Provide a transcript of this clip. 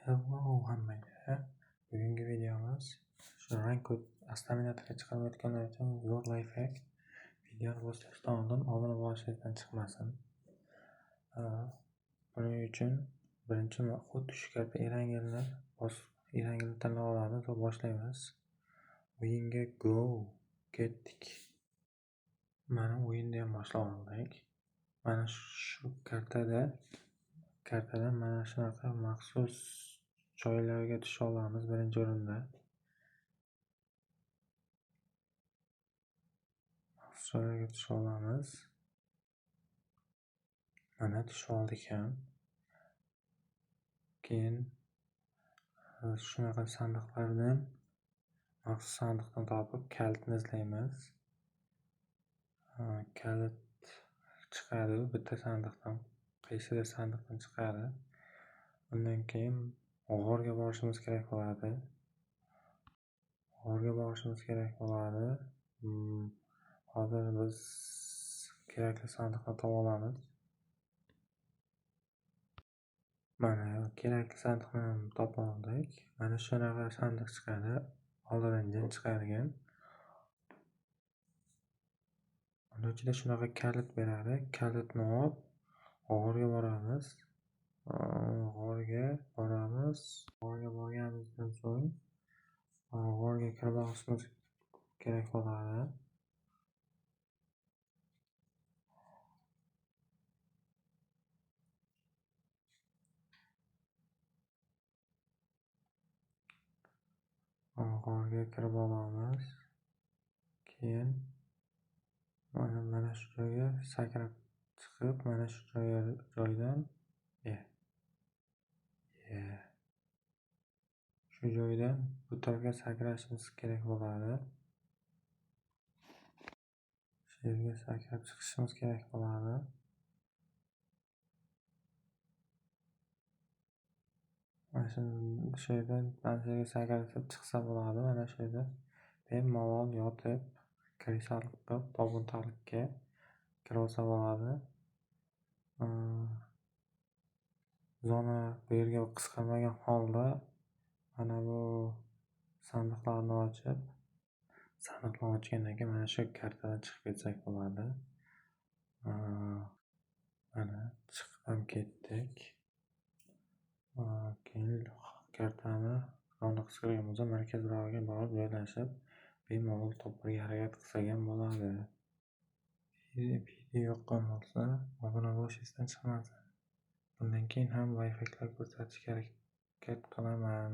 Hello hammaga. Bugungi videomiz shu rang staminaga chiqarmayotganlar uchun zo'r lifehack. Videoni boshlashdan oldin obuna bo'lishingizdan chiqmasin. Buning uchun birinchi xuddi shu kabi Erangelni bosib, Erangelni tanlab olamiz va boshlaymiz. O'yinga go ketdik. Mana o'yinni ham boshlab oldik. Mana shu kartada mana shunaqa maxsus joylarga tusha olamiz birinchi o'rinda. Maxsus joylarga tusha olamiz. Mana tusha oldik ham. Keyin shunaqa sandiqlardan, maxsus sandiqdan topib kalitni izlaymiz. Kalit chiqadi bitta sandiqdan, qaysidir sandiqdan chiqadi. Undan keyin g'orga borishimiz kerak bo'ladi. G'orga borishimiz kerak bo'ladi. Hozir biz kerakli sandiqni topa olamiz. Mana kerakli sandiqni ham topa oldik. Mana shunaqa sandiq chiqadi. Oldidan jin chiqadigan. Uni ichida shunaqa kalit beradi. Kalitni olib g'orga boramiz. G'orga boramiz. G'orga borganimizdan so'ng g'orga kirib olishimiz kerak bo'ladi. G'orga kirib olamiz. Keyin mana shu joyga sakrab chiqib, mana shu joydan shu joydan bu tarafga sakrashimiz kerak bo'ladi. Shu yerga sakrab chiqishimiz kerak bo'ladi. Mana shu yerdan mana shu yerga sakrab chiqsa bo'ladi. Mana shu yerda bemalol yotib, karisalik qilib, tobutlikka kirib olsa bo'ladi. Zona bu yerga qisqarmagan holda mana bu sandiqlarni ochib, sandiqlarni ochgandan keyin mana shu kartadan chiqib ketsak bo'ladi. Mana chiqib ham ketdik. Keyin kartani zona qisqargan bo'lsa, markazrog'iga borib joylashib, bemalol topishga harakat qilsak ham bo'ladi. Video yoqqan bo'lsa, obuna bo'lish esdan chiqmasin. Bundan keyin ham lifehacklar ko'rsatishga harakat qilaman.